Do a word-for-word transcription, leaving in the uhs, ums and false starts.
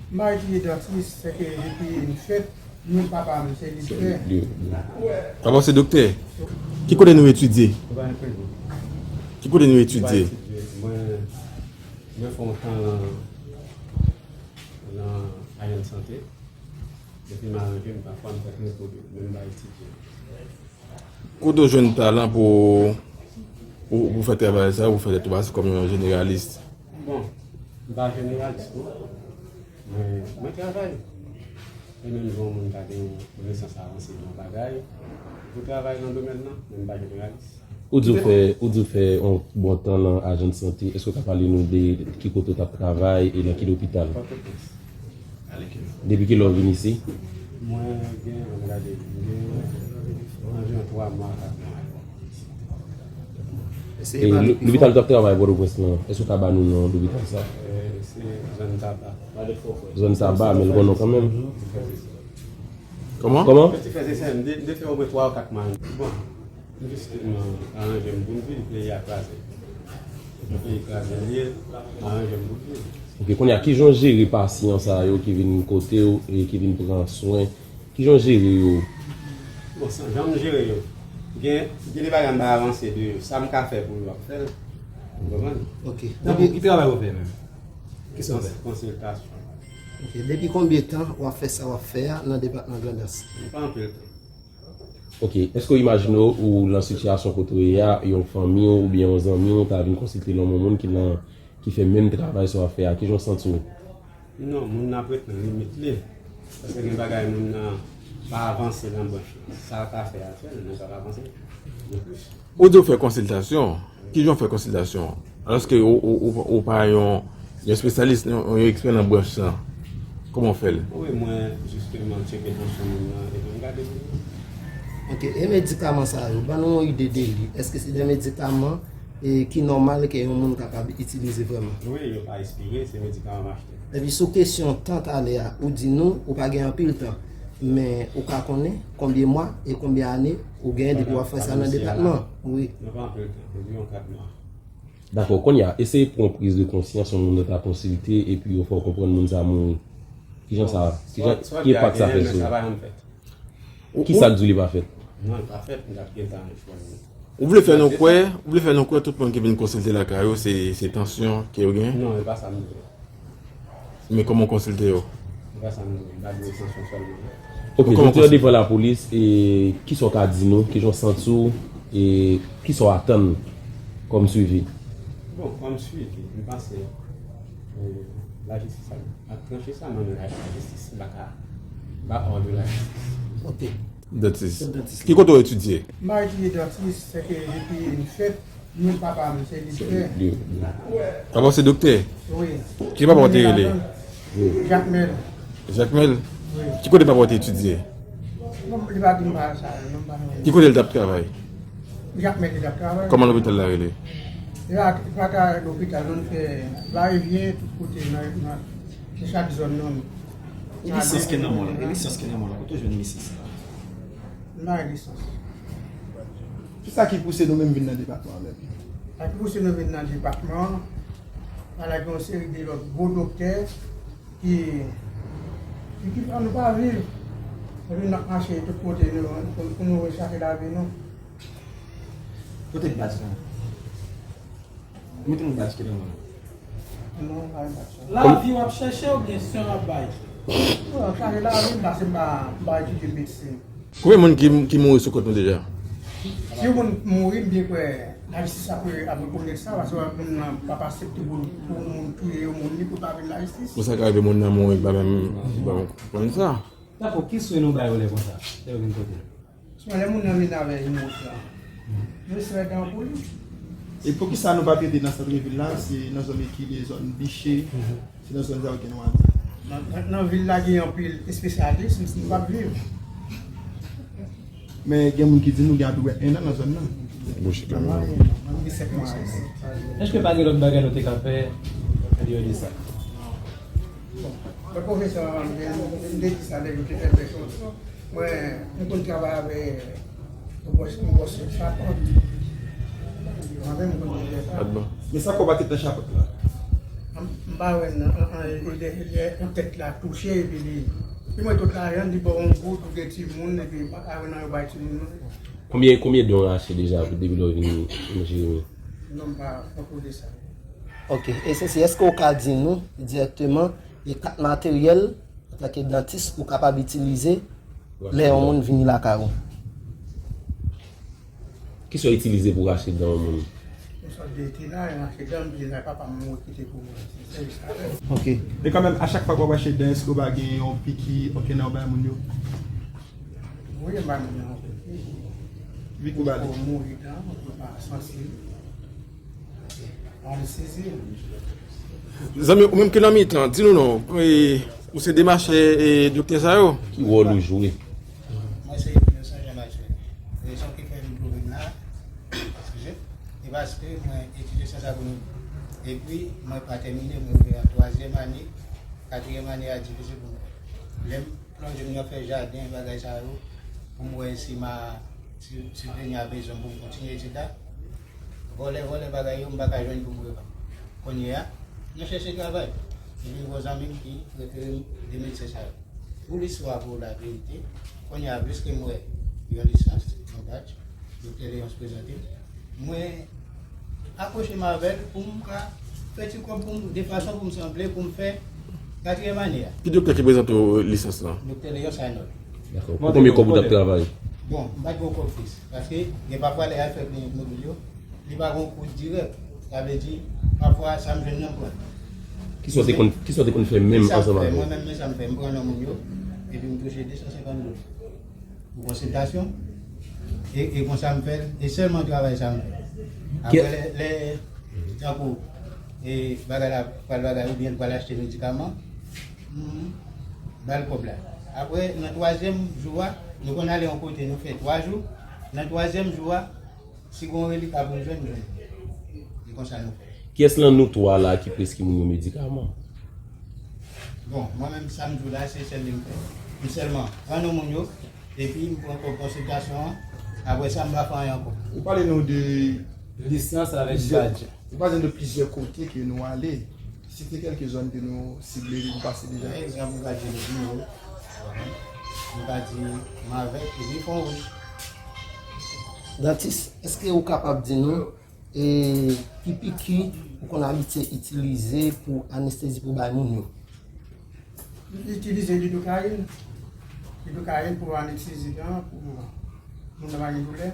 M pa etidye dantris, se ke depi m fèt, menm papa m se li k fè. Papa w se doktè? Ki kote nou etidye? Ki kote nou etidye? Mwen, mwen fè yon tan nan, nan ajans sante. Depi m aranje m, pafwa m fè krenn kote, men m pa etidye. Kote w jwenn talan pou, pou, pou fè travay sa, pou fè tèt ou pase kòm yon jeneralis? Bon, m pa jeneralis non. Men mwen travay. E menm jan yon moun ka gen yon konesans avanse nan yon bagay, ou travay nan domèn nan, men m pa jeneralis. Ou di w fè, ou di w fè yon bon tan nan ajans sante. Èske w ka pale nou de ki kote w t ap travay e nan ki lopital? Pòtoprens. Depi kilè w vin isi? Mwen gen, ann gade, m gen anviwon twa mwa, kat mwa. E lopital w t ap travay Pòtoprens lan, èske w ka ba nou non lopital sa? Eh, se Zòn Taba. Zòn Taba, men l gon non kanmenm. Kòman? Kòman? Ti frè e sè, m te, m te fè omwen twa ou kat mwa. Bon, m jis telman aranje m pou m viv, peyi a kraze. Peyi kraze l ye, m aranje m pou m viv. Ok, kounye a, kijan w jere pasyan sa yo ki vin kote w e ki vin pran swen? Kijan w jere yo? Bon, sa, jan m jere yo. Gen, gen de bagay m pa avanse de yo. Sa m ka fè pou yo, m ap fè l. Ou konprann? Ok. Tankou ki travay ou fè menm? Kisa w fè? Konsiltasyon. Ok. Depi konbyen tan w ap fè sa w ap fè a nan depatman Grandans? Pa anpil tan. Ok. Èske w imajine w ou nan sitiyasyon kote w ye a, yon fanmi w oubyen yon zanmi w ta vin konsilte l, yon moun ki nan, ki fè menm travay sa w ap fè a? Kijan w santi w? Non, moun nan ap ret nan limit li. Paske gen bagay moun nan pa avanse nan branch lan. Sa l ka fè a, l fè l, men sa pa avanse. Non plis. Ou di w fè konsiltasyon. Kijan w fè konsiltasyon? Alòske ou, ou, ou, ou pa yon, yon espesyalis, yon, yon ekspè nan branch lan. Kòman w fè l? Wi, mwen jisteman tcheke tansyon moun nan epi m gade pou li. Ok, e medikaman sa yo, ban nou yon ide de li. Èske se de medikaman e ki nòmal ke yon moun kapab itilize vrèman? Wi, yo pa ekspire, se medikaman m achte. Epi sou kesyon tan talè a, ou di nou ou pa gen anpil tan, men ou ka konnen konbyen mwa e konbyen ane ou genyen depi w ap fè sa nan depatman? Wi. Nan pa anpil tan, anviwon kat mwa. Dakò, kounye a, eseye pran yon priz de konsyans, yon moun nan ta konsilte, epi yo fè w konprann moun sa a mouri. Kijan sa, kijan, ki enpak sa fè sou ou? Ou, kisa k di w li pa fèt? Non, li pa fèt, m t ap gentan fè l. Ou vle fè nou kwè, ou vle fè nou kwè tout moun ki vin konsilte lakay ou, se, se tansyon ke yo gen? Non, e pa sa m vle. Men kòman w konsilte yo? E pa sa m vle, m pa vle tansyon sèlman. Ok, jodi a devan lapolis, e kisa w ka di nou, kijan w santi w, e kisa w atann kòm swivi? Bon, kòm swivi, m panse, e, lajistis ap, ap tranche sa, men lajistis pa ka ba òd lajistis. Ok. Dantris. Ki kote w etidye? M pa etidye dantris, se ke depi m fèt, menm papa m se li k fè. Papa w se doktè? Wi. Ki papa w te rele? Jakmèl. Jakmèl? Wi. Ki kote papa w te etidye? Bon, li pa di m pa sa, non, m pa konnen. Ki kote l t ap travay? Jakmèl li t ap travay. Kòman lopital la rele? Li pa, li pa travay lopital, non, l fè vayevyen tout kote nan, nan, nan chak zòn, non. E lisans ki nan men w la, e lisans ki nan men w la, kote w jwenn lisans la? M pa gen lisans. Kisa ki pouse nou menm vin nan depatman an menm? Sa ki pouse nou vin nan depatman an, ala gen yon seri de lòt gwo doktè ki, ki, ki fè nou pa viv. Epi n ap mache tout kote nou, pou, pou nou rechache lavi nou. Kote baz la? Mete yon baz ki nan men w. Non, pa yon baz. Lavi w ap chèche oubyen swen w ap bay? Bon, chache lavi m, paske m pa, m pa etidye medsin. Konbyen moun ki, ki mouri sou kont nou deja? Si yon moun mouri, m byen kwè lajistis ap, ap rekonèt sa, paske moun nan p ap aksepte pou, pou moun touye yon moun li pou l pa vin lajistis. Pou sa ka rive moun nan mouri, li pa menm, li pa menm konprann sa. Dakò, ki swen nou ba yo lè konsa, lè yo vin kote nou? Swen lè moun nan vin avè imòt la. Yo swen dan pou li. E poukisa nou pa trete nan sant vil la, se nan zòn Ekile, zòn Biche, se nan zòn sa yo ke nou ap di? Nan, nan, nan vil la gen anpil espesyalis, nou p ap viv. Men gen moun ki di nou gen apeprè en an nan zòn nan. Bouch kanmenm. Mwen gen sèt mwa isi. Èske pa gen lòt bagay nou te ka fè andeyò de sa? Bon, pwofesè an, m te di sa depi m te fè presyon. Mwen, m konn travay avèk yon bòs, yon bòs chapant. Mwen menm, m konn fè sa. Men sa k w pa t nan chapant la? M pa wè nan, an, an, e, e, e, yon tèt la touche, epi li, li mwen tout lajan, li ba w yon goud, ou gen timoun, epi m pa ka wè nan yo bay timoun nan. Konbyen, konbyen dent w rache deja depi lè w vin Jeremi? Non, m pa kontwole sa. Ok, e sesi, èske w ka di nou dirèkteman e kat materyèl antanke dantis ou kapab itilize lè yon moun vini lakay ou? Kisa w itilize pou rache dan yon moun? Yon sòt de tena, yon rache dan, m bliye sa, papa m mouri kite pou mwen. Se sèl sa. Ok. E kanmenm, a chak fwa ke w ap rache dan, èske w pa gen yon piki, okenn nan w bay moun yo? Wi, m bay moun yo yon piki. Piki w ba li? Pou mouri dan, pou pa sansib. Anestezi. Zanmi, ou menm ki nan mitan, di nou non. E, ou se demachè e, doktè sa yo? Ki wòl ou jwe? Mwen se Innocent Jean Maxwell. Rezon ki fè m twouve m la, eskize, e paske mwen etidye syans agronomi. Epi, mwen pa tèmine, mwen rive a twazyèm ane, katriyèm ane a difisil pou mwen. Lè m plonje m nan fè jaden, bagay sa yo, pou m wè si ma, si, si vini a bezwen pou m kontinye etid la. Vòlè, vòlè bagay yo, m pa ka jwenn pou m revann. Kounye a, mwen chèche travay. Mwen vin gon zanmi m ki refere m de medsen sa yo. Pou listwa, pou la verite, kounye a, pliske m wè yon lisans, yon badj, Doktè Léonce prezante m, mwen akwoche m avè l pou m ka fè ti kòb pou m, de fason pou m sanble, pou m fè katriyèm ane a. Ki doktè ki prezante w lisans lan? Doktè Léonce Arnold. Dakò. Pou konbyen kòb ou t ap travay? Bon, m pa t gen yon kòb fiks. Paske gen pafwa lè y al fè klinik mobil yo, li pa gen yon kou dirèk. Sa vle di, pafwa sa m jwenn nan m pran. Kisa w te konn, kisa w te konn fè menm Sa m ansanm fè, avè mwen w? Menm, men sa m fè, m pran nan moun yo, epi m touche de san senkant dola pou konsiltasyon. E, e konsa m fè l, e sèlman travay sa m fè. Apre lè, lè, tankou, e bagay la pral bagay oubyen l pral achte medikaman, m ba l kòb la. Apre, nan twazyèm jou a, nou konn ale yon kote, nou fè twa jou. Nan twazyèm jou a, si gon relikas pou n jwenn, jwenn. E konsa nou fè. Kiyès lan nou twa la ki preskri moun yo medikaman? Bon, mwen menm, sa m di w la, se sèl li m fè. M sèlman pran non moun yo, epi m pran kòb konsiltasyon an, apre sa, m pa fè anyen ankò. Ou pale nou de Lisans avèk plizyè, badj. Ou pale nou de plizyè kote ke nou ale. Site kèlke zòn ke nou sible, ke nou pase deja. Pa egzanp, m ka di Levino, m ka di Mavèk, epi Fon Wouj. Dantis, èske ou kapab di nou e, ki piki ou konn abitye itilize pou anestezi pou bay moun yo? M itilize lidokayin. Lidokayin pou anestezi dan, pou moun nan pa gen doulè.